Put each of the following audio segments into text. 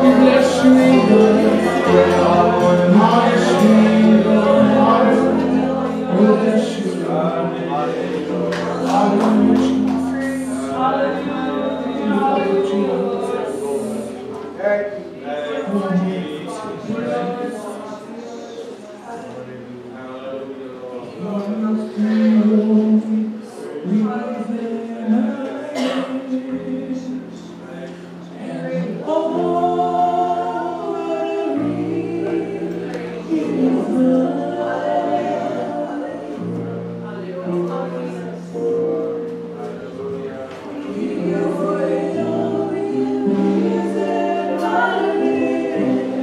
We bless you, We bless you. Hallelujah.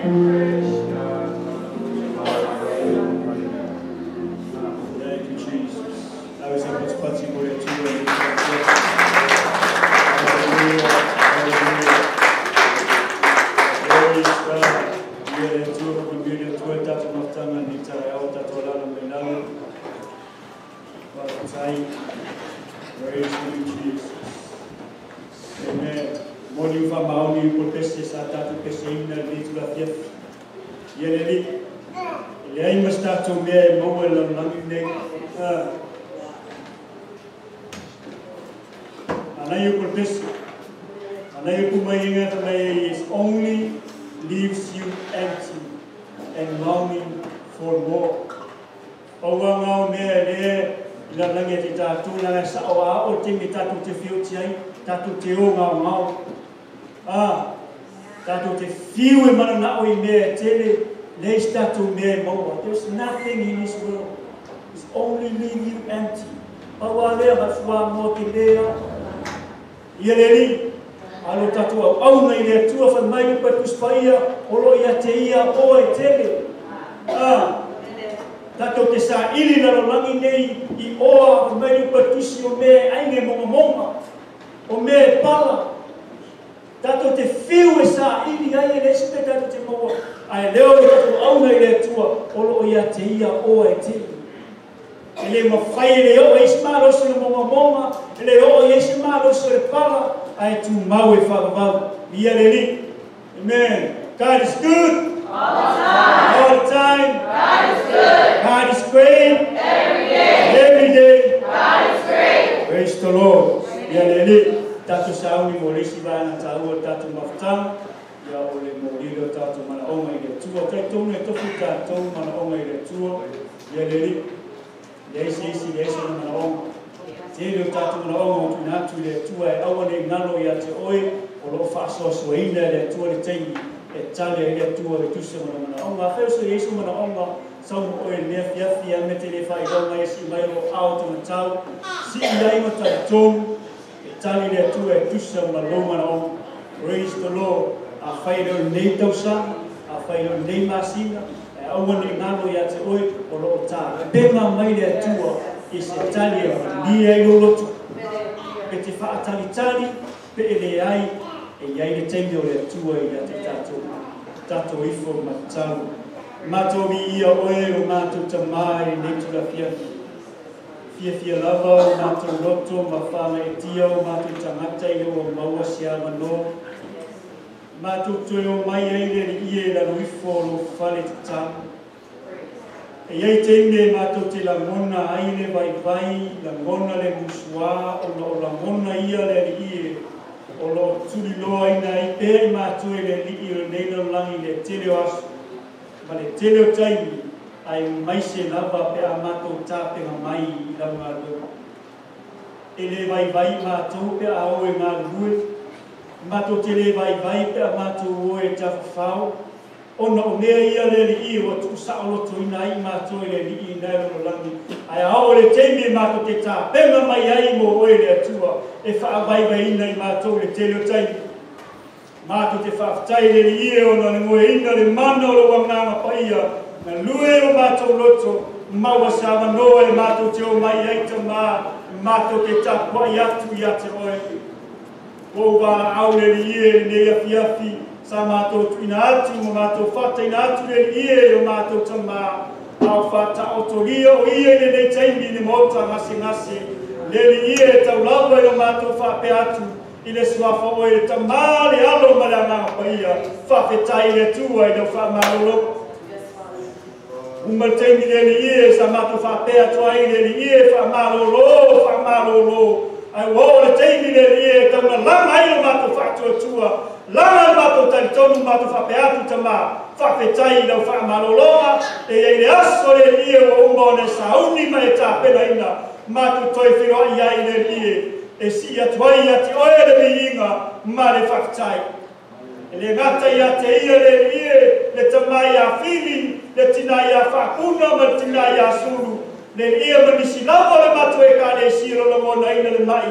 Thank you, Jesus. I was able to put you where to. Hallelujah. Hallelujah. Praise God. Ia le Atua faamanuia le Atua i tatou mafutaga i lenei taeao tatou alaala mai lalo. Faafetai. Praise you, Jesus. Amen. Moni u faamaoni i polopese sa tatou peseina i lenei itula afiafi. Ia le Alii, e leai ma se tatou mea e maua i le lalolagi lenei. Ah. Manaia polopese. Manaia pumaiga fa mai it only leaves you empty and longing for more. Pau ngao mea le i lalolagi e te tatou laga e sa'o a o taimi tatou te fioti ai, tatou te o gaogao. Ah, tatou te fiu e manana'o i mea e tele, leai se tatou mea e maua. There's nothing in this world. It's only leave you empty. Pau a lea ma fuamoa ke lea. Ia le Alii, a lo tatou auauna i le Atua fai mai le upu a le Tusi Paia, o lo o ia te ia oa e tele. Ah, tatou te saili i lalolagi nei i oa, fai mai le upu a le Tusi o mea e aiga e mogamoga, o mea e pala. Tatou te fiu e saili ai e leai se mea tatou te maua, ae leo lo tatou auauna i le Atua, o lo o ia te ia oa e tele. E le mafai e le oo i ai se malosi o le mogamoga, e le oo i ai se malosi o le pala, ae tumau e faavavau. Ia le Alii. Amen. God is good. All the time. All the time. God is good. God is great. Every day. Every day. God is great. Praise the Lord. Ia le Alii. Tatou sauni mo le isi vaega taua o le tatou mafutaga, ia o le moli lea o tatou manaoga i le Atua. Talitonu e tofu tatou manaoga i le Atua. Ia le Alii. Leai se isi, leai sona manaoga. Tele o tatou manaoga ua tuuina atu i le Atua e aua ne i galo ia te oe, o lo o faasoasoaina e le Atua le taimi e tali ai le Atua i tusa ma lou manaoga. Afai o so i ai sou manaoga, sau mo oe i lenei afiafi, a me te le faailoa mai e sii mai o lou ao taumatau, sii ai ma talitonu, e tali le Atua e tusa ma lou manaoga. Praise the Lord. Afai e le o lenei tausaga, afai e le o lenei masina, ae aua ne i galo ia te oe, o lo o tapena mai le Atua i se tali e malie ai lou loto. Pe te faatalitali, pe e leai, e i ai le taimi o le Atua ia te tatou, tatou ifo matau. Matou viia oe o matou Tamā i lenei itula afiafi. Fiafia lava o matou loto ma faagaeetia o matou tagata ina ua maua se avanoa. Matou toe omai ai le Alii e i lalo ifo o lou fale tatalo. E i ai taimi e matou te lagona ai le vaivai, lagona le musuā, ona o lagona ia le Alii e o lo o tuliloaina ai pea i matou e le Alii o lenei lalolagi i le tele o aso ma le tele o taimi, aemaise lava pe a matou tapena mai i lau galuega. E le vaivai matou pe a o e galulue, matou te le vaivai pe a matou o e tafafao, ona o mea ia le Alii ua tuusaolotoina ai matou e le Alii i na e lalolagi, ae a oo le taimi e matou te tapena mai ai mo oe le Atua e faavaivaiina i matou i le tele o taimi. Matou te faafetai i le Alii e ona legoeina le mana o lou Agaga Paia, galue o matou loto, maua se avanoa e matou te omai ai Tamā, matou te tapuai atu ia te oe. Ua ou valaau le Alii e i lenei afiafi, sa matou tuuina atu ma matou faataina atu le Alii e i o matou Tamā, a o faataotolia o ia i lenei taimi i le maota gasegase, le Alii e tau lava i lo matou faapea atu, I le Suafa oe le Tama, le Alo ma le Agaga Paia, faafetai i le Atua i lau faamalologa. Uma le taimi le Alii e, sa matou faapea atu ai le Alii e, faamalolo, faamalolo. Ae ua oo le taimi le Alii e, tau na laga ai lo matou faatuatua, laga le matou talitonu, matou faapea atu Tama, faafetai i lau faamalologa, e i ai le aso le Alii e ua uma ona e sauni ma e tapenaina, matou toe feiloai ai le Alii e. E sii atu ai ia te oe le viiga ma le faafetai. E le gata ia te ia le Alii e, le tama ia Fili, le tina ia Faapuna ma le tina ia Sulu, le Alii e ma nisi lava o le matou Ekalesia o lo lagonaina le mai,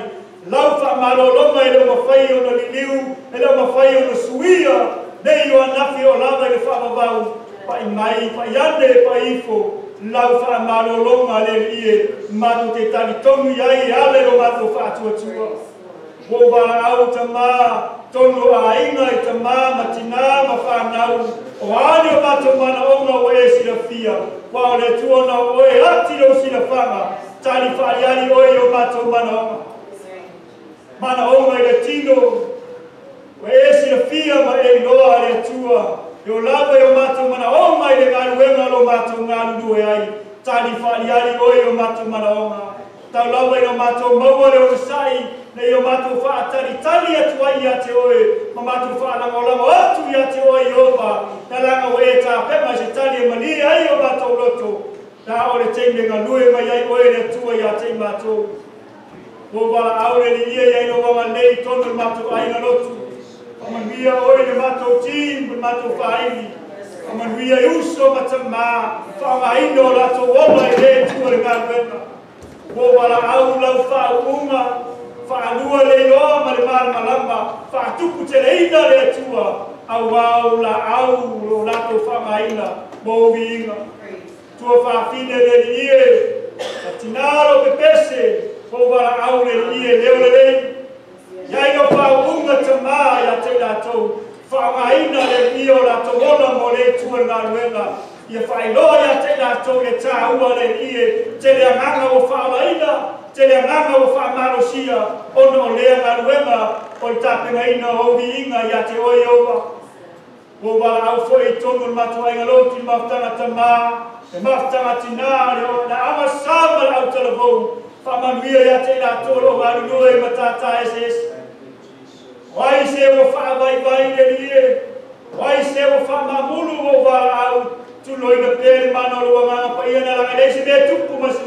lau faamalologa e le o mafai ona liliu, e le o mafai ona suia. Nei o anafi o lava i le faavavau, pai mai, pai ane, pai ifo, lau faamalologa le alii e, matou te talitonu i ai e ala i lo matou faatuatua. Ua ou valaau tamā, tonu o aiga i tamā ma tinā ma fanau, o a ni o matou manaoga ua e silafia, aua o le Atua na o oe e ati lou silafaga, tali faaliali oe i o matou manaoga. Manaoga i le tino, ua e silafia ma e iloa le Atua, e o lava i o matou manaoga i le galuega o lo matou galulue ai, tali faaliali oe i o matou manaoga. Tau lava ina matou maua le onosai, ina ia matou faatalitali atu ai ia te oe, ma matou faalagolago atu ia te oe Ieova, na laga ua e tapena i se tali e malie ai o matou loto, la o le taimi e galue mai ai oe le Atua ia te i matou. Ua ou valaau le Alii e i ai lou agalelei i totonu o le matou aiga lotu. Faamanuia oe i le matou team ma le matou faaili. Faamanuia i uso ma tamā, faaaogaina o latou ola i le Atua i le galuega. Ua ou valaau lau faauuga, faalua le iloa ma le malamalama, faatuputeleina le Atua, auā o laau o lo o latou faaaogaina mo ou viiga. Tua faafine le Alii e, na tinā lou pepese, ua ou valaau le Alii e leo lelei. I ai lau faauuga tamā ia te i latou, faaaogaina le Alii o latou ola mo le Atua i le galuega, ia faailoa ia te i latou le taua le Alii e, tele agaga ua faaolaina, tele agaga ua faamalosia, ona o lea galuega o le tapenaina o ou viiga ia te oe Ieova. Ua ou valaau foi i totonu o le matou aiga lotu i le mafutaga tamā, le mafutaga tinā, le aoga sa ma le autalavou, faamanuia ia te i latou o lo o galulue i matata eseese. O ai se ua faavaivai le Alii e? O ai se ua faamamulu ua ou valaau? Tuloina pea le mana o lou Agaga Paia na laga e leai se mea tupu ma se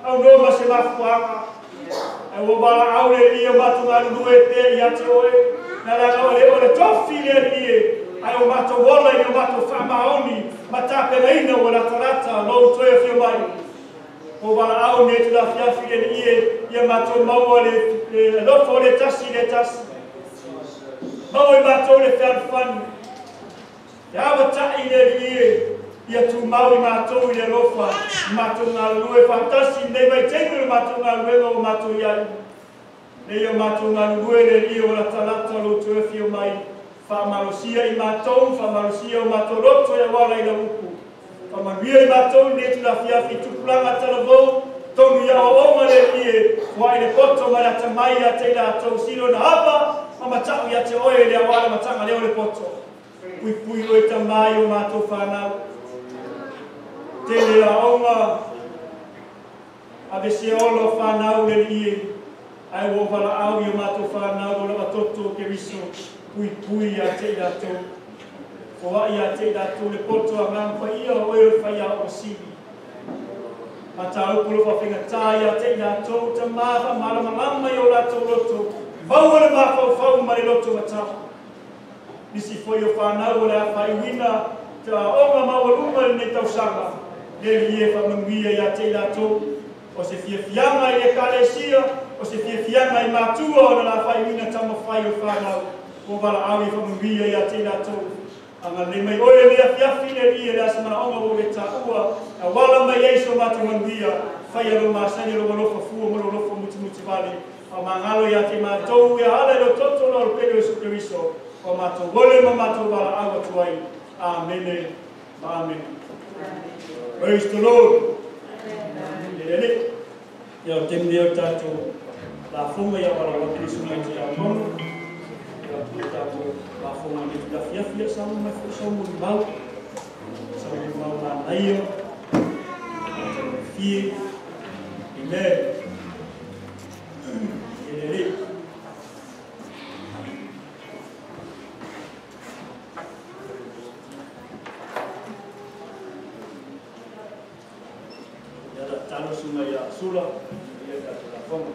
aunoa ma se mafuaaga. Ae ua valaau le Alii o matou galulue pea ia te oe, na laga o le o le tofi le Alii e, ae o matou ola i o matou faamaoni ma tapenaina ua latalata lou toe afio mai. Ua valaau nei tulafiafi le Alii e, ia matou maua le alofa o le tasi i le tasi. Maua i matou le fealofani. Te avatai le Alii e, ia tumau i matou i le alofa, i matou galulue faatasi i lenei vaitaimi o le matou galuega ua matou i ai. Nei o matou galulue le Alii ua latalata lou toe afio mai. Faamalosia i matou, faamalosia o matou loto e auala i lau upu. Faamanuia i matou i lenei tulafiafi i tupulaga talavou, tonu i aoaoga le Alii e, foai le poto ma le atamai ia te i latou, sili ona ava ma mata'u ia te oe le auala mataga lea o le poto. Puipui oe tamā i o matou fanau. Tele aoga, avesea ola o fanau le Alii e, ae ua ou valaau i o matou fanau o lava toto o Keriso, puipui ia te i latou. Foai ia te i latou le poto agaga paia o oe o le faiaoga sili. Mataupu o lo faafaigatā ia te i latou, tamā faamalamalama i o latou loto, maua le mafaufau ma le loto matau. Nisi foi o fanau o le a faaiuina te aoga maualuga i lenei tausaga, le Alii e faamanuia ia te i latou. O se fiafiaga i Ekalesia, o se fiafiaga i matua ona la faaiuina taumafai o fanau, ua valaau ia faamanuia ia te i latou. Agalelei mai oe i lenei afiafi le Alii e le a se manaoga ua ou le taua, e auala mai ai so matou manuia, faia lou masani o lou alofa fua ma lou alofa mutimutivale, faamagalo ia te matou e ala i lou toto la o le pele o Iesu Keriso, ua matou ole ma matou valaau atu ai. Amene ma amene. Praise the Lord. Le Alii. Ia o le taimi lenei o le tatou lafoga ia valaau atu le susuga i le tiakono. Ia o le tatou lafoga i le afiafi ia saunoa mai foi sau molimau. Sau molimau manaia. Matagofie. Amen. Le Alii. Ia tatalo susuga ia Sula ia tatou lafoga.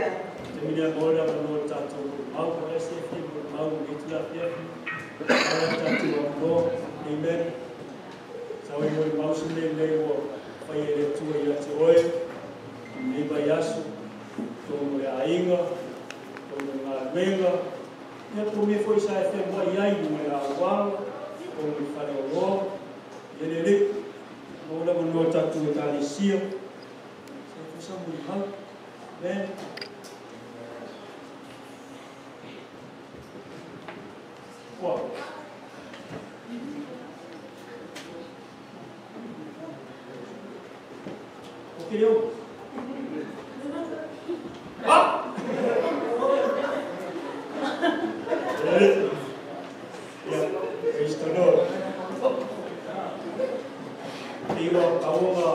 Te mina mola ma no tātou mau ko ese fi mau ni tula fi. Ala tātou no. Amen. Sa oi moi mau se le le o fai e le tua ia te oe. Ni vai aso. Tō le ainga. Tō ngā wenga. Ia tō me foi sa e fe mo iai mo le awala. Tō me whare o loa. Ia le le. Mo la mo tātou e kālesia. Sa e sa mo i mau. Amen. Wow. O que deu? Ah! Praise the Lord. Iwa kaunga.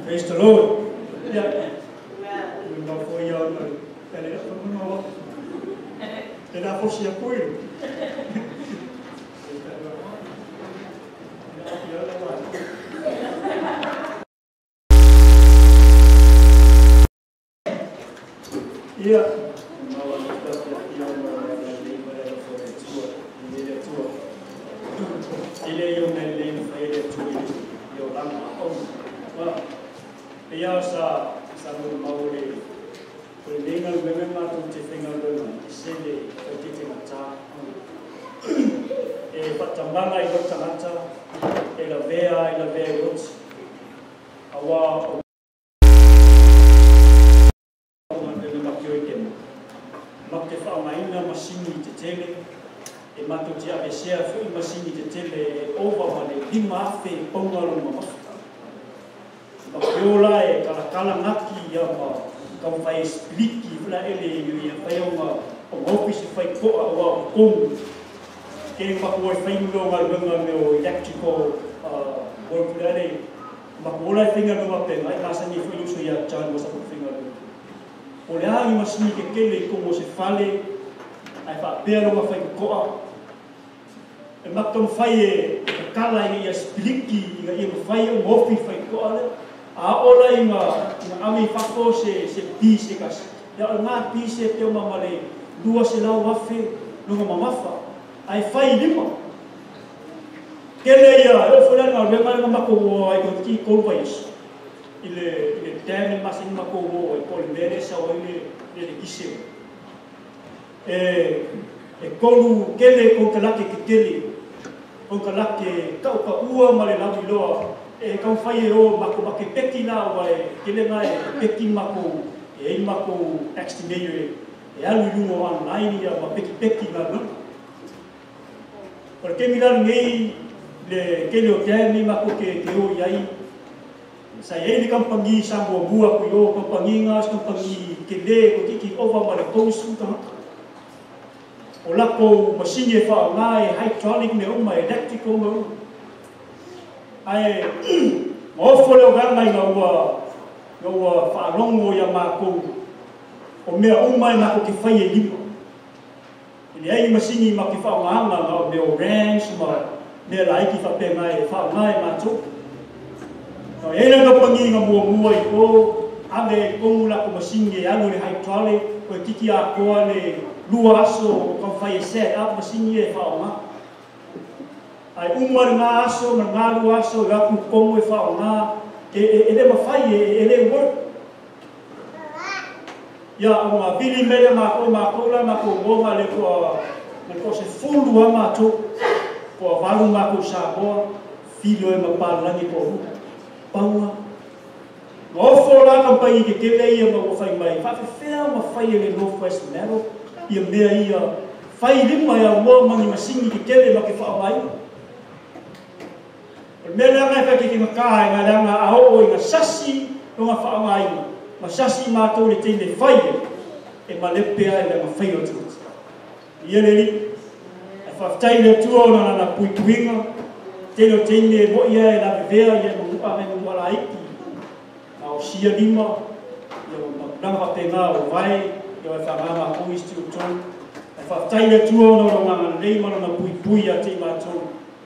Praise the Lord. Yeah.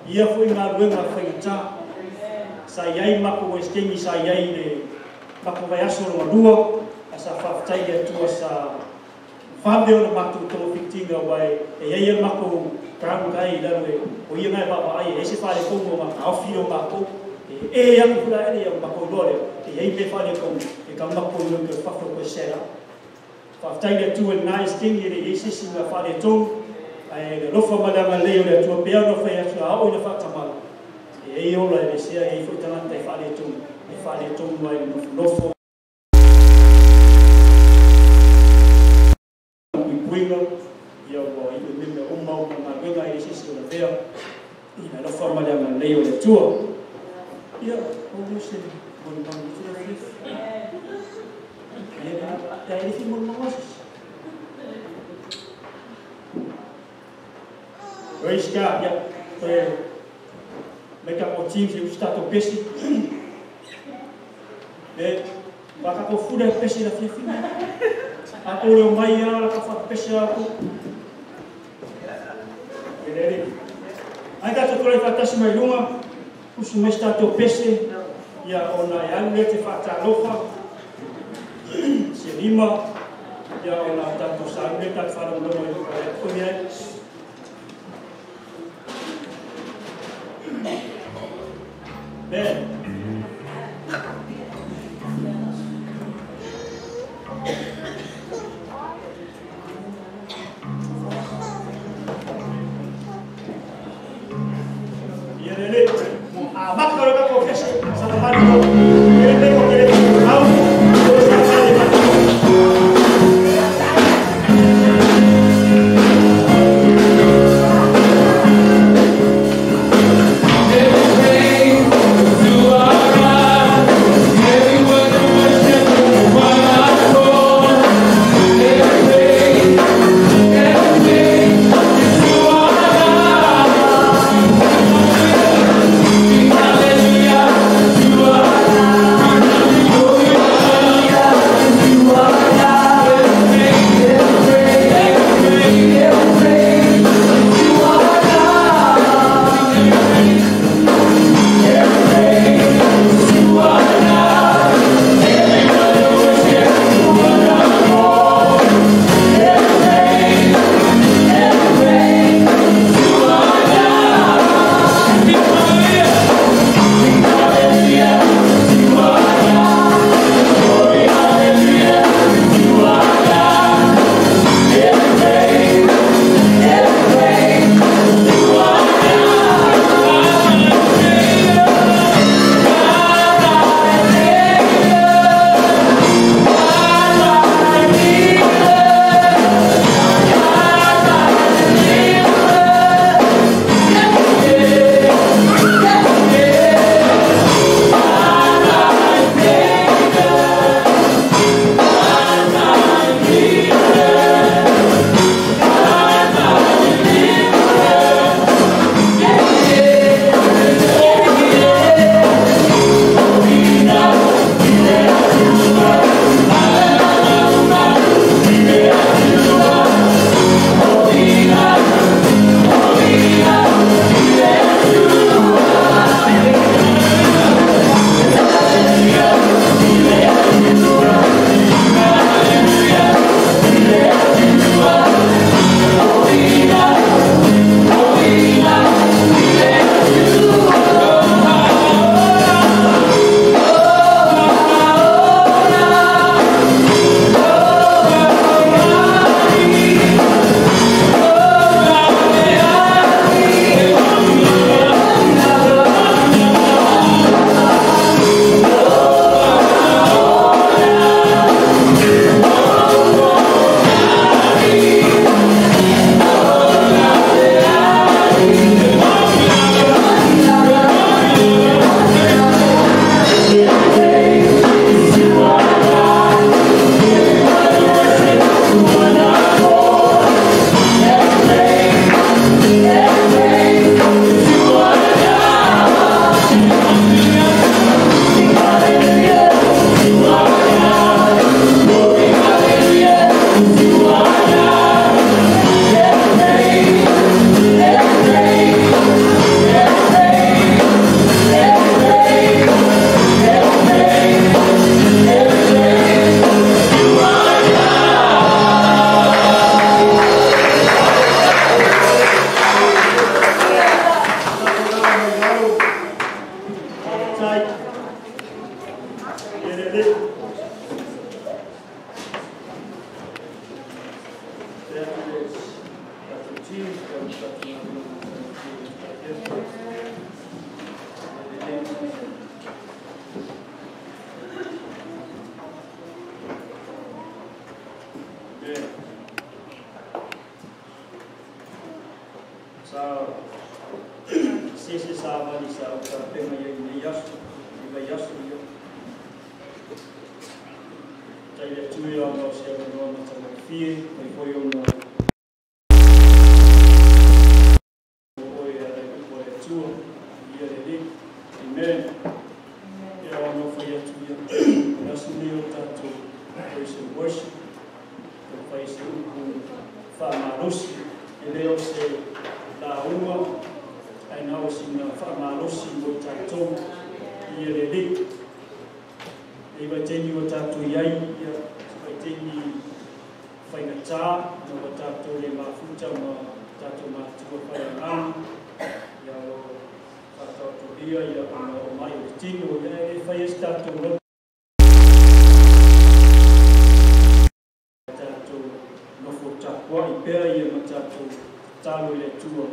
Ia foi galuega faigatā. Sa iai makou esetegi sa iai i le makou vaiaso logalua, a sa faafetai i le Atua sa vave ona matou togafitiga aua e iai a makou ground guy i lalo e o ia na e vaavaai e leai se faaletonu o mataofi lea o matou e e atu foi la ele ia makou iloa lea e iai mea faaletonu e tatau ona matou o i fafo toe set up. Faafetai i le Atua i lena esetegi e le i iai se isi mea faaletonu ae le alofa ma le agalelei o le Atua pei ona fai atu a oo ina faatamala e iai ola e le sea e iai foi tagata e faaletonu e faaletonu ai i le nofonofo puipuiga ia ua iu i mea uma o galuega e le se isi o lavea i le alofa ma le agalelei o le Atua. Ia, o lea se molimau i le afiafi. Ia, e le fi molimau asisi. Praise God. Ia, toe mai tatou team se usi tatou pesi. E, pa tatou fule pesi la fiafi. A tou leo mai a la ka whakapese aku. E le le. Ai tatou tulai faatasi mai luga, usu mai se tatou pese, ia ona e alu lea te faatalofa, se lima, ia ona tatou salu lea tatou faalogologo i o i ai. Amen. Ia le le. A maka o le tatou pese, sa tamali o. E le ko te le au, o sa tamali ma. Hallelujah. faigofie mai foi ona o e ala i upu a le Atua ia le Alii. Amen. Ia o nofo i atu ia. O le aso lenei o tatou praise and worship. Taumafai se upu faamalosi. E le o se lauga ae na o sina faamalosi mo i tatou ia le Alii. E vaitaimi ua tatou i ai, ia, se vaitaimi faigata, na ua tatou le mafuta ma tatou matua faiagaga, ia o lo o faataotolia ia ona o mai o le tino, ia e le fai ai se tatou loto tatou nofo tapuai pea ia ma tatou tatalo i le Atua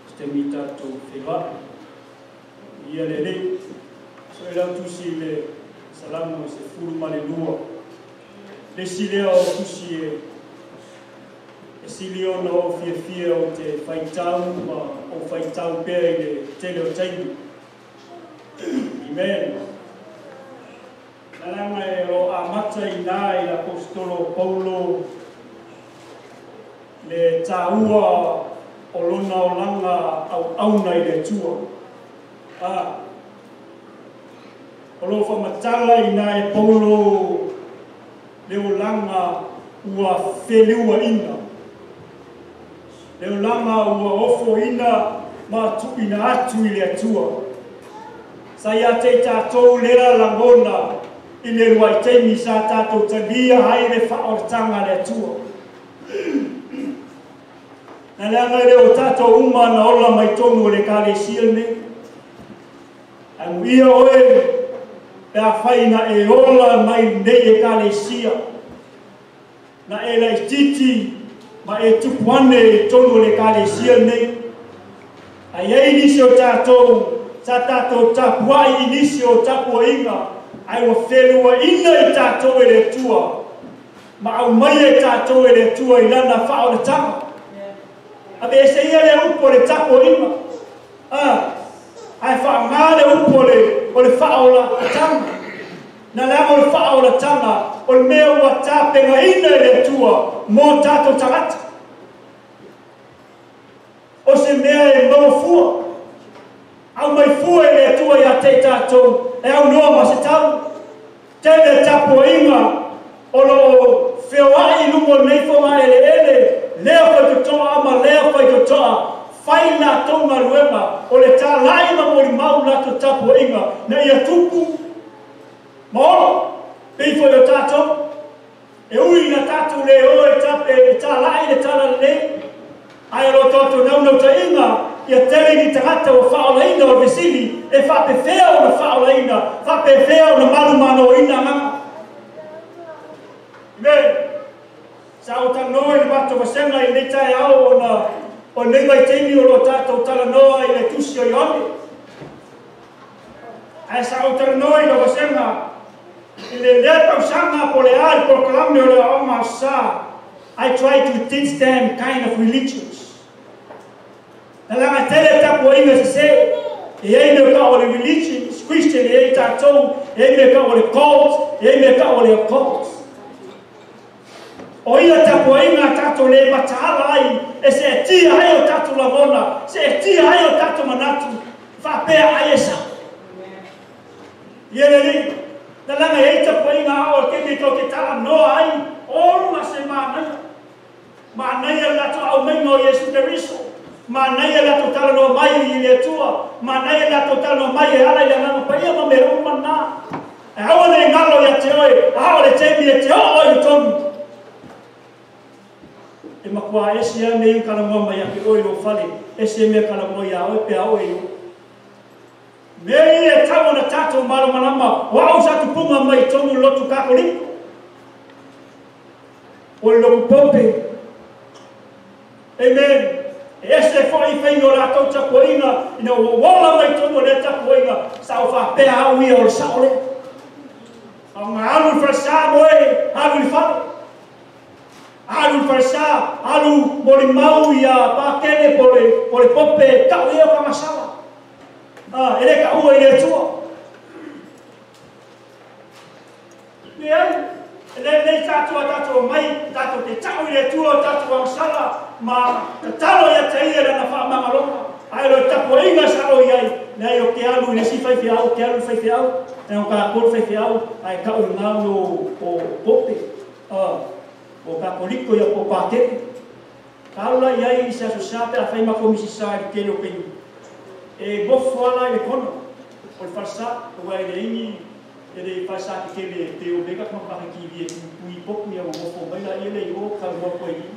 se taimi tatou feiloai. Ia le Alii. So e lau tusi i le Salamo 12. Le isi lea o tusi e sili ona ou fiafia ou te faitau ma ou faitau pea i le tele o taimi. Amen. Na leaga e o lo o amata i ina i le Aposetolo o Paulo le taua o lona olaga auauna i le Atua. O lo o faamatala i ina e Paulo le olaga ua feliuaina, le olaga ua ofoina ma tuuina atu i le Atua. Sa ia te i tatou lea lagona i le luaitaimi sa tatou talia ai le faaolataga a le Atua. Na leaga e le o tatou uma na ola mai tonu o le Ekalesia lenei. Amuia oe pe afai na e ola mai lenei Ekalesia, na e laitiiti ma e tupu ane i tonu o le Ekalesia lenei. Ae i ai nisi o tatou sa tatou tapuai i nisi o tapuaiga, ae ua feluaina i tatou e le Atua, ma aumaia i tatou e le Atua i Lana faaolataga. Aveese ia le upu o le tapuaiga, ae faaaoga le upu o le faaolataga. Na leaga o le faaolataga o le mea ua tapenaina e le Atua mo tatou tagata. O se mea e maua fua, aumai fua e le Atua ia te i tatou e aunoa ma se tau. Tele tapuaiga o lo o feoai i luga o lenei fogaeleele, lea faitotoa ma lea faitotoa, fai latou galuega o le talai ma molimau latou tapuaiga na ia tupu ma ola, pei foi o tatou. E ui ina tatou le o e talai le talalelei, ae o lo tatou naunautaiga ia tele ni tagata ua faaolaina. O le fesili, e faapefea ona faaolaina, faapefea ona malumanoina agaga? Amen. Sa ou talanoa i le matou vasega i lenei taeao ona o lenei vaitaimi o lo o tatou talanoa i le tusi o Ioane. Ae sa ou talanoa i le vasega i le lea tausaga po o le a le polokalame o le aoga Aso Sa, I try to teach them kind of religions. Na leaga tele tapuaiga sese. E i ai mea tau o le religions, Christian e i ai tatou, e i ai mea tau o le cult, e i ai mea tau o le occult. O ia tapuaiga a tatou le mataala ai e seetia ai o tatou lagona, seetia ai o tatou manatu, faapea ai e sao. Ia le Alii, na leaga e i ai tapuaiga a o le taimi tou te talanoa ai, ola se manaia. Manaia le latou aumaiga o Iesu Keriso. Manaia le latou talanoa mai i le Atua. Manaia le latou talanoa mai e ala i le Agaga Paia ma mea uma na. Ae aua ne i galo ia te oe, a o le taimi e te oo ai i totonu. E matua ese lava mea ia na talanoa mai ia te oe i lou fale, ese mea talanoa ia oe pe a oo i o. Mea ia e tau ona tatou malamalama, o au sa tupuga mai i totonu o le lotu Kakoliko. O le lotu Pope. Amen. E ese foi faiga o latou tapuaiga ina ua ou ola mai totonu o lea tapuaiga, sa ou faapea au ia o le sao lea. A ona alu i le falesa moe, alu i le fale. Alu i le falesa, alu molimau ia Pakele po o le Pope, tau i ai o Kamasala. E le taua i le Atua. Leai, e Le nei tātou a tātou mai, tātou te tau i le tua o tātou angsala, ma tatalo ia te ia lana whaamangaloga. Ai lo tapo inga sa o iai, nei o ke alu i le si whaiwhiau, ke alu i whaiwhiau, nei o ka koro whaiwhiau, ai ka ui ngau o pope, o ka koliko ia po pākere. Ka alu la iai i se aso sa pe a whai makomisi sa i tele o pengi. E mofo ala i le kono, o le falsa, o ai le ingi, e le falsa ke tele te o mega kuma pake ki wie pui poku ia mofo mai la ia le i o ka mua koe i.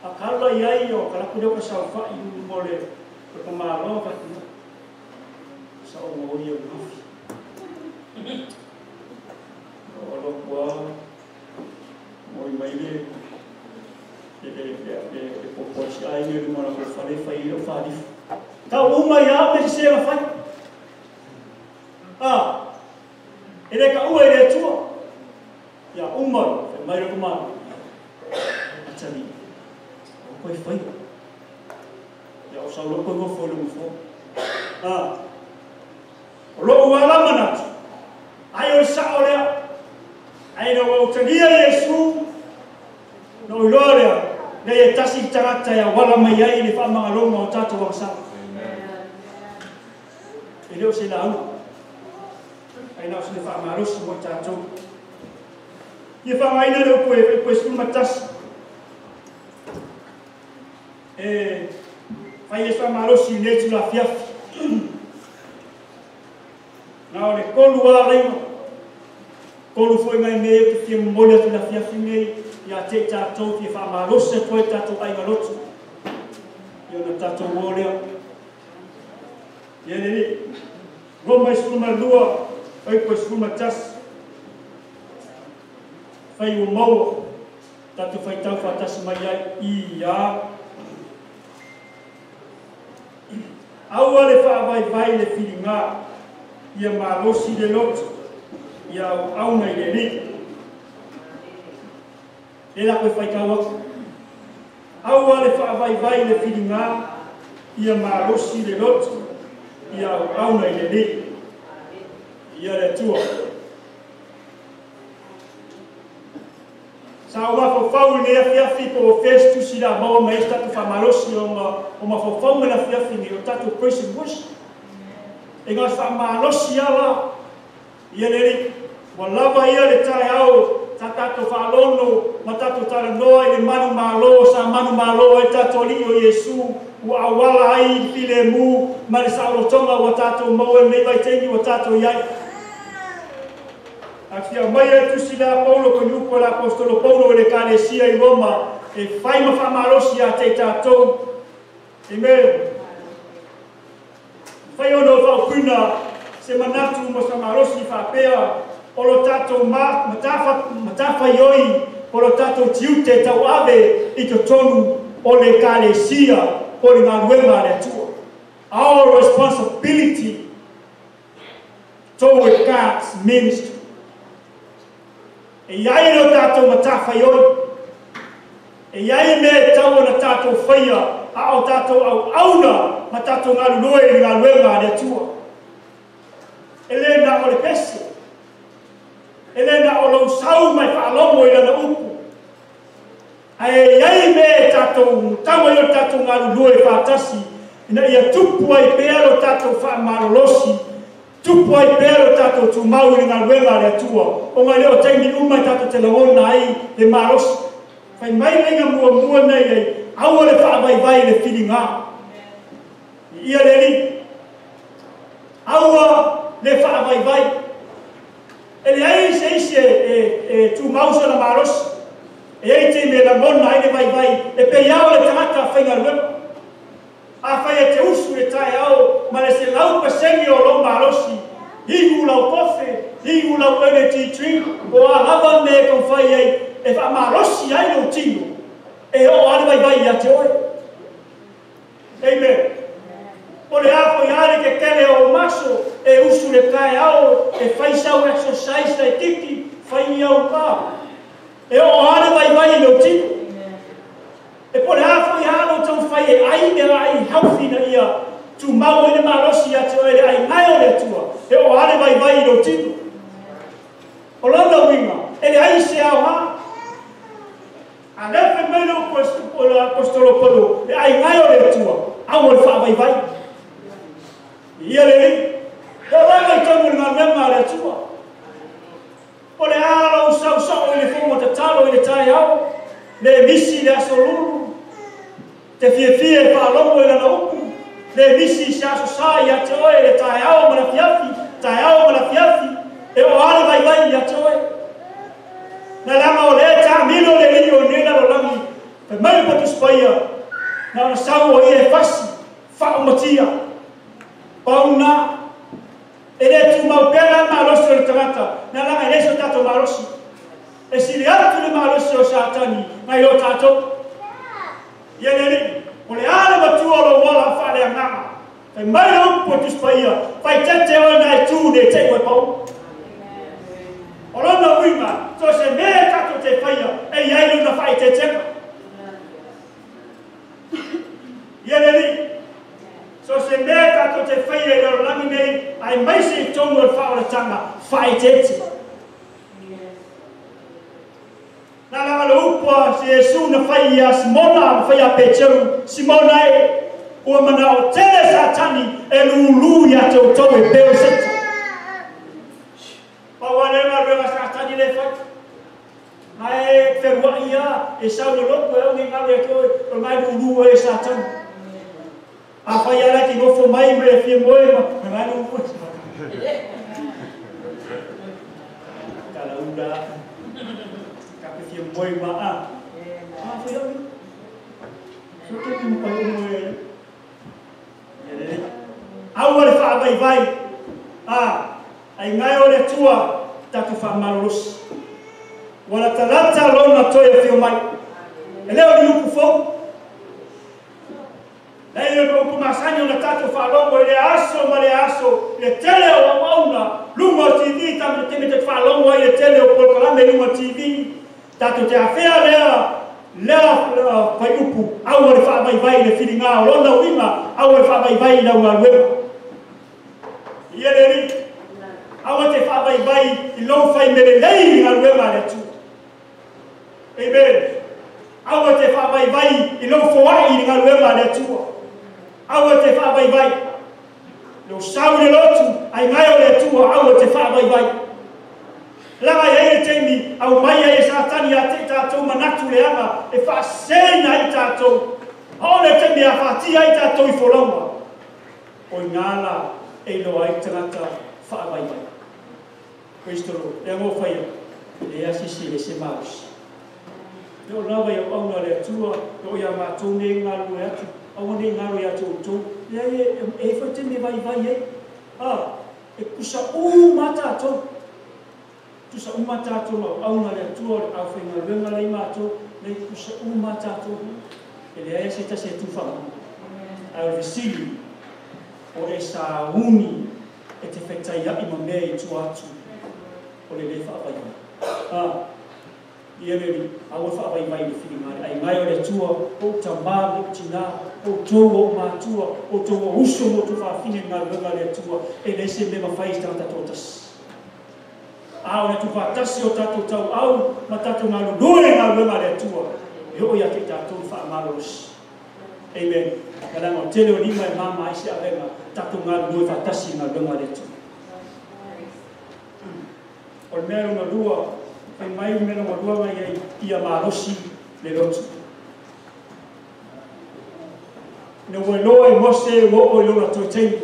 A ka alu la iai o ka laku leo ka saofai mo le pamalo ka tina. Sa o mo ia mafi. O lo kua mo i mai le le popo si ai le luma na ko fale fai le wharifu. Tau uma ia me se sega fai. E le ka ua i le atua. Ia uma, fai mai le kumana. Atali, o koe whai. Ia o sau loko ngofo le ngofo. O loo ua manatu. Ai o sao lea. Ai na ua utalia Yesu. No iloa lea. Nei e tasi tagata ia wala mai ai le whaamangaloga o tātou agasala. E leo se lauga. Ai na o se le whaamalosi mo tātou. Ia whangaina le upu e koe 11. E whai e whaamalosi i le tula fiafi. Nā o le kolu a reima. Kolu foi ngai mea o te fia momoli atu la fiafi nei. Ia te tātou fia whaamalosi atu ai tātou ai ngalotu. Ia na tātou o lea. Ia le Roma i 12, oi koe 11. Whai o maua, tātou whai tau whātasi mai ai i a. Aua le whaavaivai le whiringa, ia malosi le loto, ia au auna i le li. Le la koe whai tau aku. Aua le whaavaivai le whiringa, ia malosi le loto, ia au auna i le li. Ia le atua. Sa o mafofau i le afiafi po o Festus i la maua mai esi tatou faamalosi o mafofau mai le afiafi nei o tatou praise and worship. E ngā faamalosi ala ia le alii. Ua lava ia le taeao sa tatou faalono ma tatou talanoa i le manu malo sa manu malo ai tatou alii o Iesu ua auala ai i le filemu ma le saolotoga ua tatou maua i lenei vaitaimi ua tatou iai. A fia mai e tusi la Paulo ko niupo la apostolo Paulo i le kalesia i Roma e fai ma faamalosi ia te tātou. Amen. Fai ono whaupuna se manatu mo sa malosi whaapea o lo tātou matawhai oi o lo tātou tiute tau ave i te tonu o le kalesia o le ngā le atua. Our responsibility toward God's ministry. E iai lo tātou matawhai oi. E iai me tau na tātou whaia a o tātou au auna ma tātou ngā luloe i ngā luenga le atua. E le na o le pese. E le na o lau sau mai whaalomo i lana upu. Ae iai me tātou tau ai o tātou ngā luloe whātasi ina ia tupu ai pea lo tātou whaamalolosi. Tupu ai pea lo tātou tūmau i ngā luenga le atua. O ngā leo taimi uma i tātou te langona ai le malosi. Whai mai lenga mua mua nei ai, aua le whaavaivai le whiringa. Ia le li. Aua le whaavaivai. E le ai se isi e tūmau sa na malosi. E ei te me langona ai le vaivai. E pe iau le tangata whainga luepa. A whai e te usu le tae au, ma le se lau pasengi o lau malosi. Higu lau kofe, higu lau energy drink, o a lava me kau whai ai, e wha malosi ai lau tino. E o ale vai vai ia te oe. Amen. O le afo i ale ke kele o maso, e usu le tae au, e whai sau exercise le tiki, whai au ka. E o ale vai vai lau tino. E po le afo i alo tau whai e ai me ai healthy na ia tu mau e le malosi ia te oe le ai ngai o le atua. E o ale vai vai i lo tino. O lana winga, E le ai se ao ha. A lefe mai le o le apostolo Polo, le ai ngai o le Atua, au o le whaavaivai. Ia le li, e o laga i tonu le galuega a le Atua. O le ala o sau sao i le fongo tatalo i le tai ao, le misi le aso lulu, te fiafia e faalogo i lana upu, le misi se aso sa ia te oe le taeao ma le afiafi, taeao ma le afiafi, e o ale vaivai ia te oe. Na laga o le tāmilo le lii o nei lalolagi, fai mai le Patusi Paia, na ona sau o ia e fasi, faaumatia, pauna, e le tumau pea la malosi o le tagata, na laga e le se o tatou malosi. E sili atu le malosi o Satani, nai lo tatou. Ia le alii, o le a le matua o lou ola faaleagaga. Fai mai le upu o Tusi Paia, fai tete oe na e tu ne te ue pau. O lona uiga, so se mea e tatou te faia, e iai lona faaeteetega. Ia le alii, so se mea e tatou te faia i le lalolagi nei, aemaise i totonu o le faaolataga, faaeteete. Na laga le upu a se Iesu na fai ia Simona, na fai ia Peteru, Simona e, ua manao tele Satani e lulu ia te outou e peo seta. Pau a le galuega Satani le fai. Ae feruai ia, e sau le lotu e au nei galu ia te oe, o ngai lulu e Satani. A fai ala ki nofo mai me e fia moe ma, me ngai lulu e Satani. Tala ula, ka pe fia moe ma a. A fai au ni. So te ki mo pai o e. Ia le. Aua le faavaivai. A, ai ngai o le Atua, tatou faamalolosi. Ua latalata lona toe afio mai. E le o ni upu fou. Lei o le upu masani ona tatou faalogo i le aso ma le aso, le tele o auauna, luga o TV, tatou te te faalogo ai le tele o polokalame i luga o TV. Tatou te afea lea, lea fai upu, aua le faavaivai i le filiga o lona uiga, aua le faavaivai i lau galuega. Ia le alii, aua te faavaivai i lou faimelelei i galuega a le Atua. Amen. Aua te faavaivai i lou foai i le galuega a le Atua. Aua te faavaivai. Lou sau i le lotu, ai ngai o le Atua, aua te faavaivai. Laga i ai le taimi, au mai ai e Satani ia te i tatou manatu leaga, e faaseseina ai tatou. A o le taimi e afatia ai tatou i folauga. O i ngā la e iloa ai tagata faavaivai. Praise the Lord. Le agoa faia, e asisi le se malosi. Le o lava i auauna le Atua, e o ia matou nei galue atu, aua nei galo ia te outou. Le ai e e foi taimi e vaivai ai. A, e kusa uma tatou. Tusa uma tatou ma auauna le Atua o le aufaigaluega lai matou, le kusa uma tatou. E leai se tasi e tufaga. Ae o le fesili, o e sauni e te fetaia'i ma mea i tua atu o le lē faavaivai. A, ia le alii, aua faavaivai i le filiga le aigai o le Atua, o ou tamā ma ou tinā, outou o ou matua, outou o uso ma outou faafine i le galuega a le Atua, e leai se mea mafai i se tagata toatasi. A o le tuufaatasi o tatou tauau ma tatou galulue i le galuega a le Atua, e oo ia te i tatou le faamalolosi. Amen. Na leaga o tele o lima e mama ai se avega, tatou galulue faatasi i le galuega a le Atua. O le mea lona lua, fai mai le mea lona lua mai ai, ia malosi le lotu. Ina ua iloa e Mose ua oo i lona toe taimi.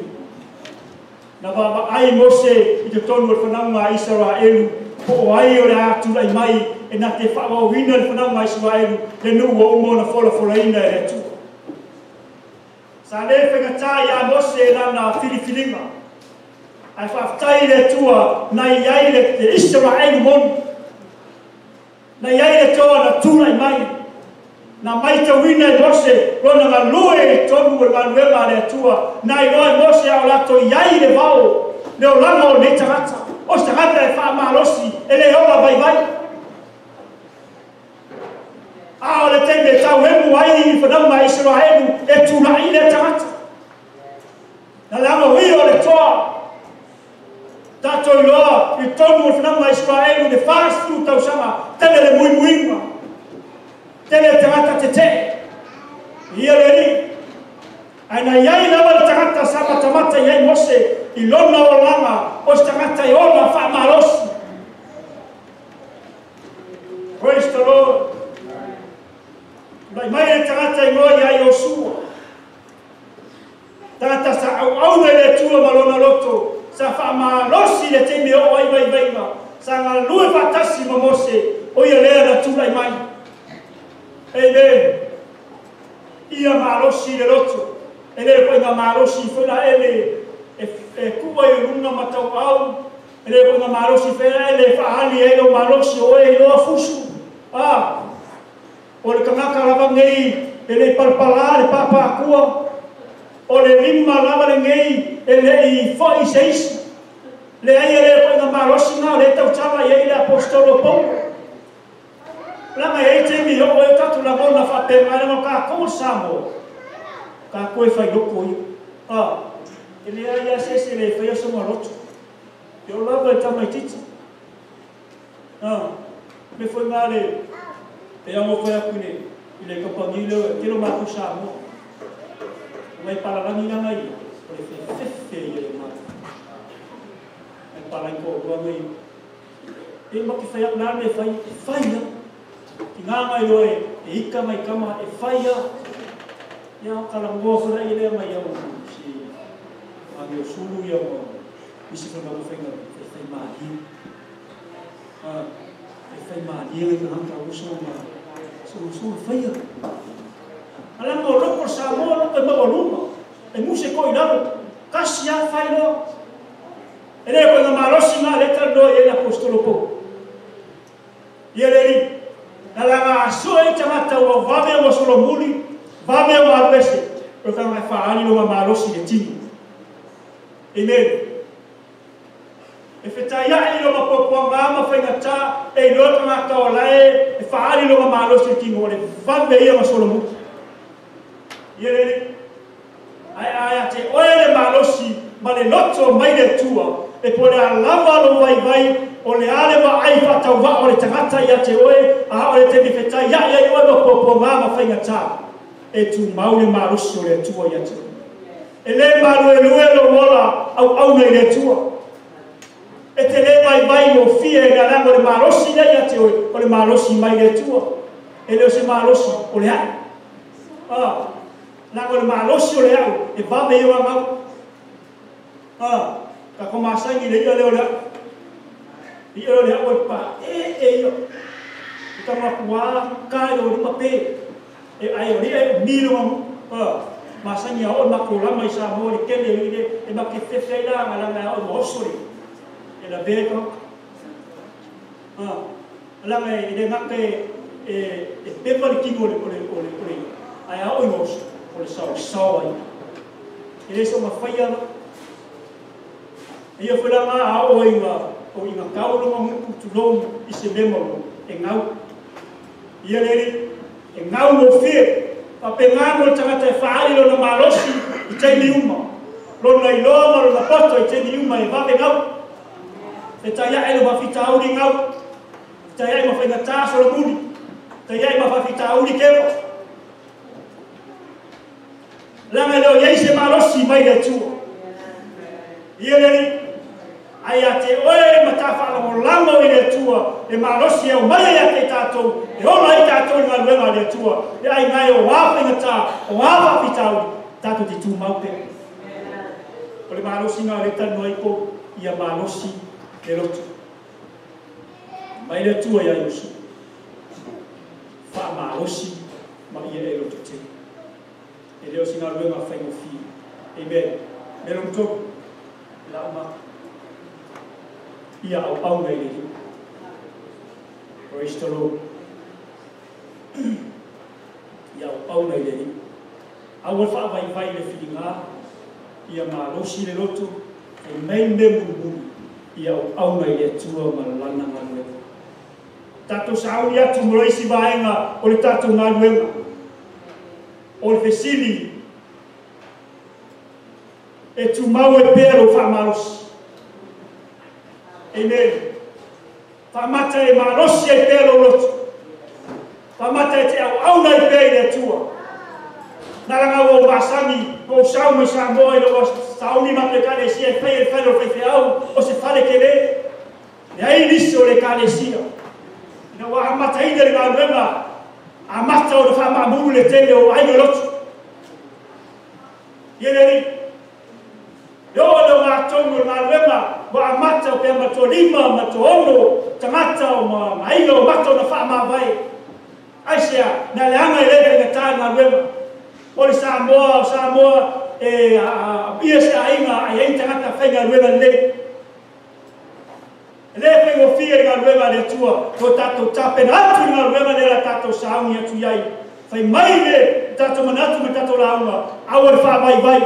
Na vaavaai Mose i totonu o le fanauga a Isaraelu, po o ai o le a tulai mai e na te faaauauina le fanauga a Isaraelu, le nuu ua uma ona folafolaina e le Atua. Sa le faigata iā Mose lana filifiliga, ae faafetai i le Atua na i ai le Isaraelu moni, na i ai le toa na tulai mai, na maitauina e Mose lona galue i totonu o le galuega a le Atua, na iloa e Mose a o latou i ai le vao, le olaga o lenei tagata, o se tagata e faamalosi, e le ola vaivai. A o le taimi e tauemu ai i fanauga a Isaraelu, e tulai lea tagata. Na leaga o ia o le toa. Tatou iloa i tonu o le fanaga Israeli le 40 tausaga tele le muimuiga. Tele tagata tetee. Ia le alii. Ae na iai lava le tagata sa matamata i ai Mose i lona olaga o se tagata e ola faamalosi. Praise the Lord. Tulai mai le tagata igoa ia Iosua. Tagata sa auauna i le Atua ma lona loto, sa faamalosi le taimi e oo ai vaivaiga, sa galue faatasi ma Mose, o ia lea na tulai mai. Amen. Ia malosi le loto. E le koiga malosi foi la ele e kua i luna matauau. E le koiga malosi foi la ele e faali ai lo malosi o e iloa fusu. Ah, o le tagata lava nei e le palapala le papakua. O le lima lava lenei e le i foi se isi. Le ai e le koiga malosi na o le tautala i ai le apostolo Paulo. Langa e te mi o e tatu lagona whapenga e langa ka kou Samoa. Ka koe whai loko ia. Ah, e le ai a se le whai aso loto. E o lava e tamaititi. Ah, me foi ngā le e amo whai aku i le kampangi leo e telo mākou Samoa. O ngai palalangi langa ia. O le whewhefe ia le mātou. Ngai palangi ko rua ngai. E maki whai aku nā me whai, e whai ia. Ki ngā ngai loa e ika mai kama e whai ia. Ia o kalangoa whana i lea mai au si angi o sulu ia mo isi whana mo whainga e whai mālia. E whai mālia i ka hanga o so ma whaia. Alanga o loko Samoa loko e mawaluma. E muse ko i lalo. Kasi a whai loa. E lea koe ngā malosi ngā leta loa i e le apostolo Paulo. Ia le ri. Na langa asoa e tagata ua vave ua solomuli, vave ua aluese, o ka ngai whaali lo malosi le tino. Amen. E whetai ai lo mapuapuanga ma whaingata, e iloa tagata o lae, e whaali lo malosi le tino, o le vave ia ma solomuli. Ia le ri. Ai ai a te oe le malosi, ma le loto mai le tua, e po le alava lo vaivai, o le ale wa ai whatau o le tagata ia te oe, a o le te whetai ia ia oe ma puapuanga ma whaingata. E tu mau le malosi o le Atua ia te oe. E le malu e lue lo ola au au nei le Atua. E te le vai vai o fia e ngā o le malosi lea ia te oe, o le malosi mai le Atua. E leo se malosi o le au. Ah, lango le malosi o le au, e vave i o angau. Ah, ka komasangi le ia leo le au. I ia le au e pa, e e ia. I ka makua kai o lima pe. E ai o ria e milo amu. Ah, masangi a o makulama i Samoa le kele i le, e make fefe la nga langa o mo osori. E la be ka. Ah, langa e le ngaka e e pepa le kingo le ole ole ole. Ai a o i o le sao sao ai. E le so mawhaia la. Ia whalanga a o i ngā o i ngā kaulonga muku tulou i se mema e ngau. Ia lere, e ngau no whie, pa pe ngā mo tangata e whaari lona malosi i teimi uma. Lona iloa ma lona poto i teimi uma e wawe ngau. E tai ae lo mawhitauri ngau. E tai ae mawhainga solomuni. E tai ae mawhitauri kewa. Langa leo iei se malosi mai le Atua. Ia lere, ai a te oe matawhaalangolango i le Atua, e malosi au mai ai te tātou, e ola ai tātou i ngā luenga le Atua, e ai ngai o wāwhainga o wāwhawhitauri, tātou te tūmau pea. O le malosi ngā le tanu ai ko, ia malosi le loto. Mai le Atua ia Iosu. Wha malosi ma ia e loto te. E leo si ngā luenga whaingofia. Amen. Me lo mtoku. La uma. Ia au au nei le. Praise the Lord. Ia au au nei le. Au wha vai vai le whiringa. Ia malosi le loto. E mei me murumuru. Ia au au nei le Atua ma lana ngā luenga. Tātou sauni atu mo isi vaenga o le tātou ngā luenga. O le fesili e tūmau e pea lo whaamalosi. Amen. Faamata e malosi ai pea lou loto. Faamata e te auauna ai pea i le Atua. Nalaga ua ou masani ua ou sau mai Samoa ina ua sauni matou Ekalesia e faia le fale o le faifeau o se fale tele. Leai nisi o le Ekalesia. Ina ua amataina le galuega, amata ona faamaamulu le tele o aiga lotu. Ia le Alii. E oo i le ogatotonu o le galuega ua amata pe a matoalima, matoaono tagata o ma aiga ua amata ona faamavae. Aisea? Na leaga e le faigata le galuega. O le Samoa, o Samoa e aapia se aiga a i ai tagata faigaluega lelei. E le faigofie le galuega a le Atua, lo tatou tapena atu i le galuega lea o le a tatou sauni atu i ai. Fai mai le tatou manatu ma le tatou lauga, aua le faavaivai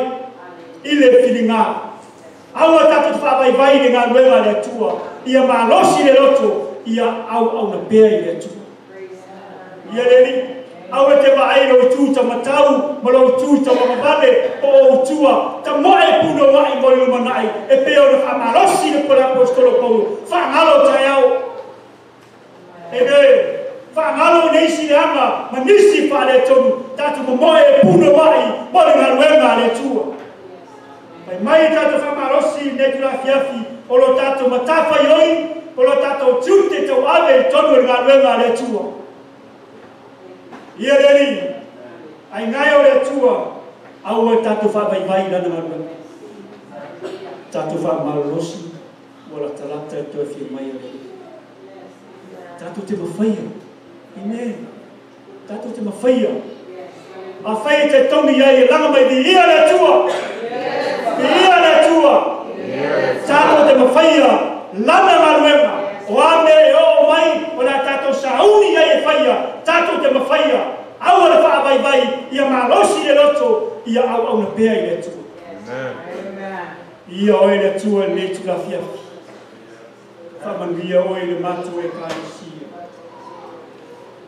i le filiga. Aua tatou te faavaivai i le galuega a le Atua. Ia malosi le loto, ia auauna pea i le Atua. Ia le Alii, aua e te vaai i lou itu taumatau ma lou itu tauagavale po o ou tua, tamoe punouai mo le lumanai e pei ona faamalosi le Aposetolo Paulo, faagalo taeao. Amen. Faagalo nisi leaga ma nisi faaletonu, tatou momoe e punouai mo le galuega a le Atua. Fai mai tatou faamalosi i lenei itula afiafi o lo tatou matafaioi, o lo tatou tiute tauave i totonu o le galuega a le Atua. Ia le Alii, aiga e o le Atua, aua e tatou faavaivai i Lana galuega. Tatou faamalolosi ua latalata e toe fia mai a le Alii. Tatou te mafaia. Amen. Tatou te mafaia. Afai e te talitonu i ai e laga mai viia le Atua. Viia le Atua. Tatou te mafaia Lana galuega. O a mea e oo mai o le a tatou sauni i ai e faia, tatou te mafaia. Aua le faavaivai, ia malosi le loto, ia auauna pea i le Atua. Viia oe le Atua i lenei itula afiafi. Faamanuia oe i le matou Ekalesia.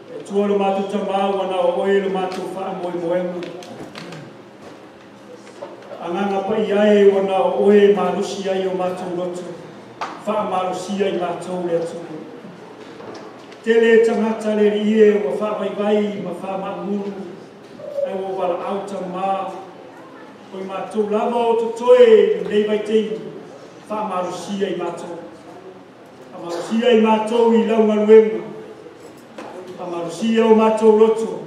Le Atua lo matou Tama ua na o oe lo matou faamoemoega. Agaga Paia e ua na o oe e malosi ai o matou loto. Faamalosia i matou le Atua. Tele tagata le Alii e ua faavaivai ma faamaamulu ai ua valaau Tama. O i matou lava o totoe i lenei vaitaimi. Faamalosia i matou. Faamalosia i matou i lau galuega. Faamalosia o matou loto.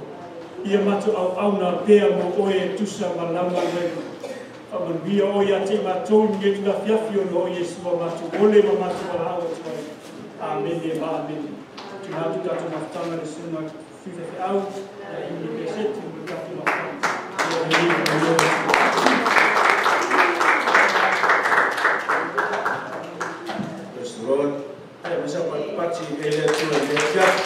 Ia matou auauna pea mo oe e tusa ma lau galuega. Faamanuia oe ia te i matou i lenei itula afiafi ona o Iesu ua matou ole ma matou valaau atu ai. Amene ma amene. Tuuina atu tatou mafutaga i le susuga Sui Faifeau ia Iuli Peseti mo le tatou mafutaga. Ia le Alii faamanuia oe. Praise the Lord. Ia, ma sa patipati i le Atua i lenei afiafi.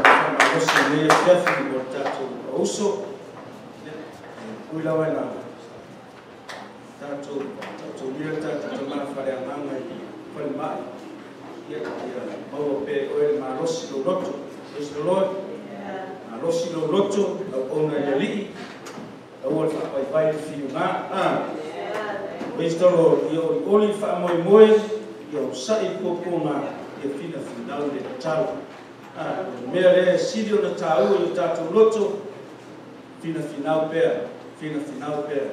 Faamalosi i lenei afiafi mo le tatou auso. Ia, ui lava ina tatou taotolia le tatou tama faaleagaga i falemai. Ia, ia maua pea e oe le malosi lou loto. Praise the Lord. Malosi lou loto, auauna i le Alii. Aua le faavaivai le filiga. Praise the Lord. Ia olioli le faamoemoe, ia onosai le puapuaga, ia finafinau le tatalo. O le mea lea e sili ona taua i o tatou loto, finafinau pea, finafinau pea.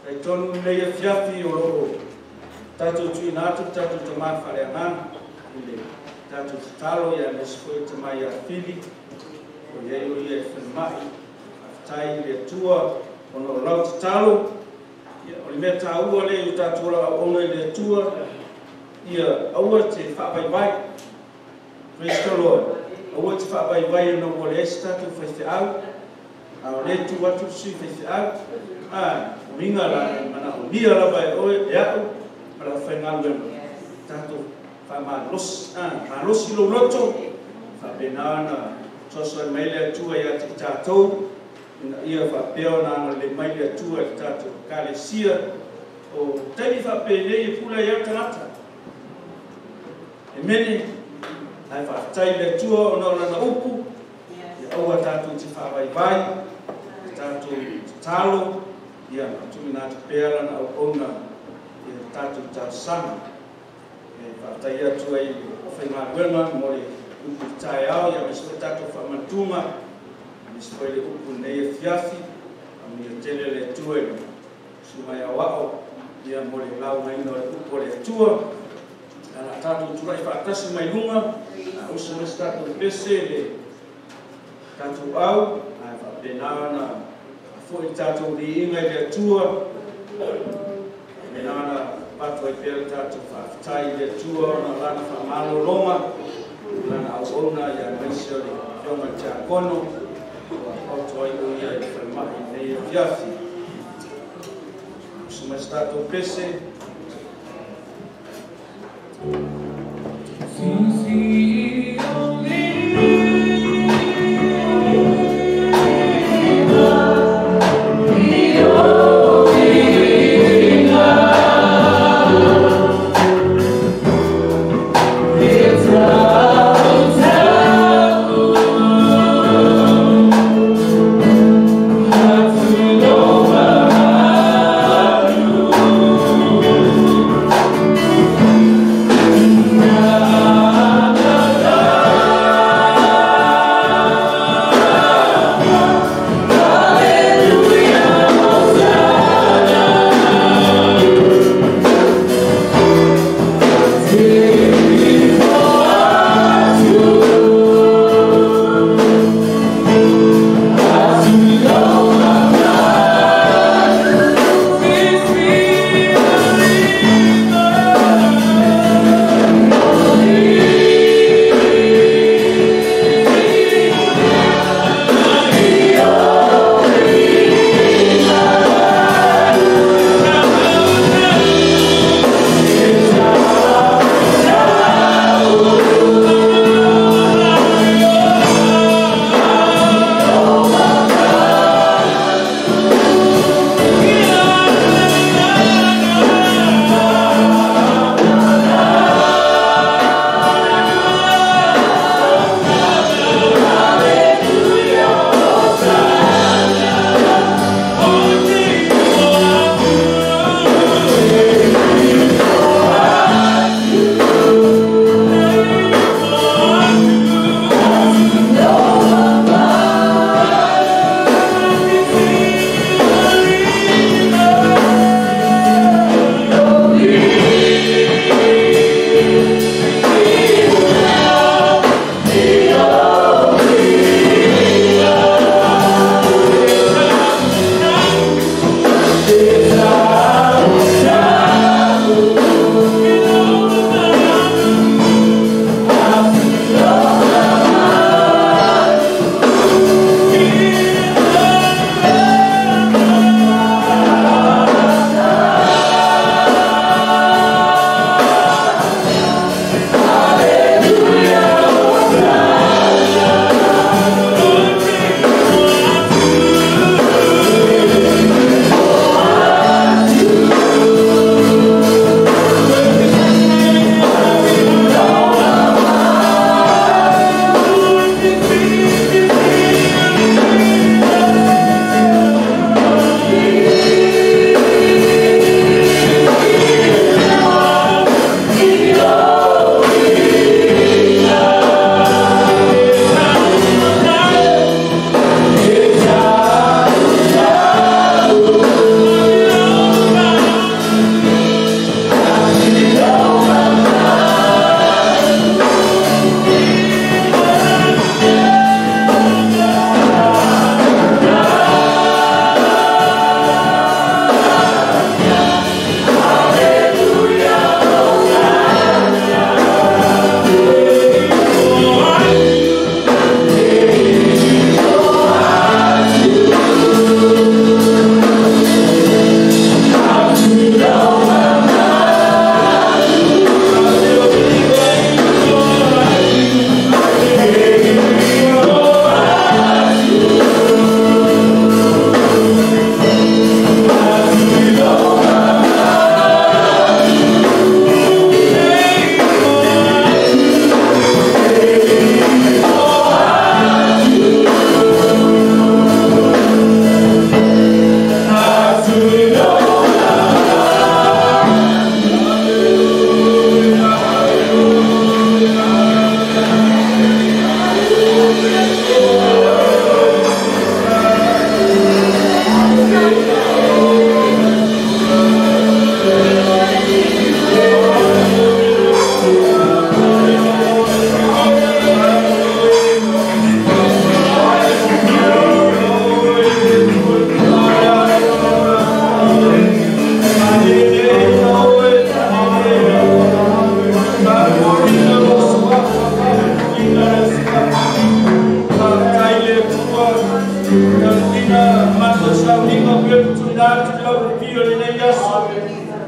Talitonu lenei afiafi o lo o tatou tuuina atu le tatou tama faaleagaga i le tatou tatalo ia aemaise foi o tama ia Fili, o i ai o ia e falemai. Faafetai i le Atua ona o lau tatalo. Ia, o le mea taua lea i o tatou ola auauna i le Atua, ia aua te faavaivai. Praise the Lord. Aua te faavaivai ona ua leai se tatou faifeau, a o lea e tu atu le sui faifeau. O uiga la e manaomia lava e oe, e au, ma le aufaigaluega, tatou faamalosi. Malosi lou loto, faapena ona fesoasoani mai le Atua ia te i tatou, ina ia faapea ona agalelei mai le Atua i le tatou Ekalesia. O taimi faapenei e pule ai lava tagata. Amene. Ae faafetai i le Atua ona o Lana upu, ia aua tatou te faavaivai, ia tatou tatalo, ia ma tuuina atu pea Lana auauna, ia tatou talosaga. E faafetai atu ai i le aufaigaluega mo le upu i le taeao, ia aemaise foi tatou faamanatuga, aemaise foi le upu i lenei afiafi. Faamanuia tele le Atua i le susuga i Aoao ia mo le laugaina o le upu a le Atua. A o le a tatou tulai faatasi mai luga, a usu mai se tatou pese le tatou au, ae faapena ona faafoi le tatou viiga i le Atua, faapena ona avatu ai pea le tatou faafetai i le Atua ona o Lana faamalologa, Lana auauna, aemaise o le Afioga i le Tiakono ua oto ai o ia i le falemai i lenei afiafi. Usu mai se tatou pese. Thank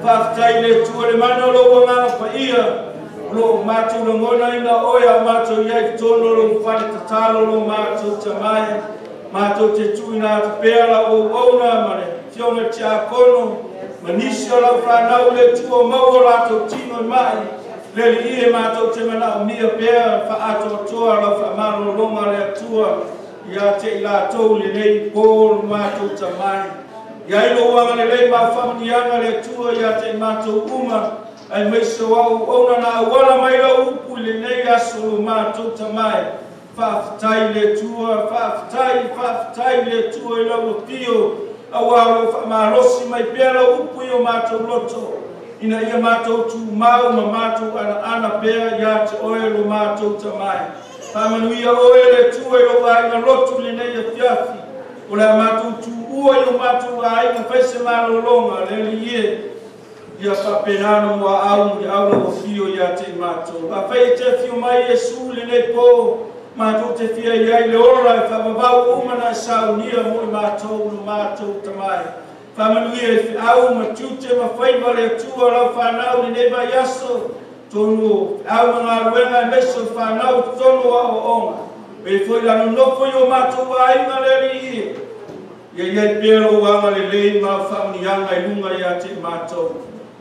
Faafetai i le Atua le mana o lou agaga paia, o loo matou lagonaina oe a o matou i ai i totonu o lou fale tatalo lo matou tamae. Matou te tuuina atu pea lau auauna ma le afioga i le tiakono ma nisi o lau fanau le Atua o maua o latou tino i mai. Le Alii e matou te manaomia pea faaatoatoa lau faamalologa le Atua ia te i latou lenei po lo matou tamae. Ia i lou agalelei ma faamanuiaga le Atua ia te i matou uma, aemaise o au auauna na auala mai lau upu i lenei aso lo matou tamae. Faafetai le Atua, faafetai, faafetai le Atua i lau afio, auā o lou faamalosi mai pea lau upu i o matou loto, ina ia matou tumau ma matou anaana pea ia te oe lo matou tamae. Faamanuia oe le Atua i lou aiga lotu lenei afiafi, o le a matou tuua i o matou aiga fai se malologa le Alii e. Ia faapena ona muaau muliau lau afio ia te i matou. Afai e te afio mai Iesu lenei po, matou te fia i ai le ola e faavavau uma na e saunia mo i matou lo matou tamae. Faamanuia i feau ma tiute ma faiva le Atua lau fanau lenei vaiaso, tonu o feau ma galuega aemaise o fanau i totonu o aoaoga. E foi la nonofo i o matou aiga le Alii e. Ia iai pea lou agalelei ma au faamanuiaga i luga ia te i matou.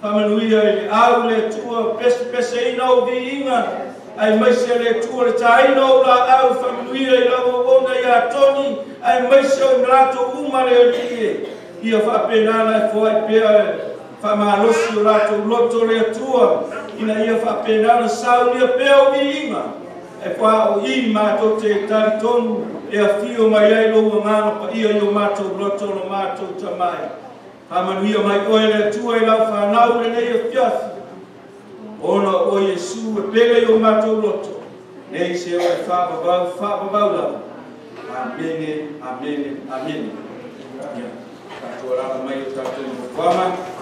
Faamanuia i le au le Atua, pesepeseina ou viiga, aemaise le Atua le taina o ou laau, faamanuia i lau auauna ia Toni, aemaise o i latou uma le Alii e. Ia faapena ona e foai pea faamalosi o latou loto le Atua, ina ia faapena ona saunia pea ou viiga, e faao'i matou te talitonu e afio mai ai lou agaga paia i o matou loto lo matou tamae. Faamanuia mai oe le Atua i lau fanau lenei afiafi, ona o Iesu e pele i o matou loto, nei se oe faavavau, faavavau lava. Amene, amene, amene. Ia, tatou alaala mai o tatou nofoaga.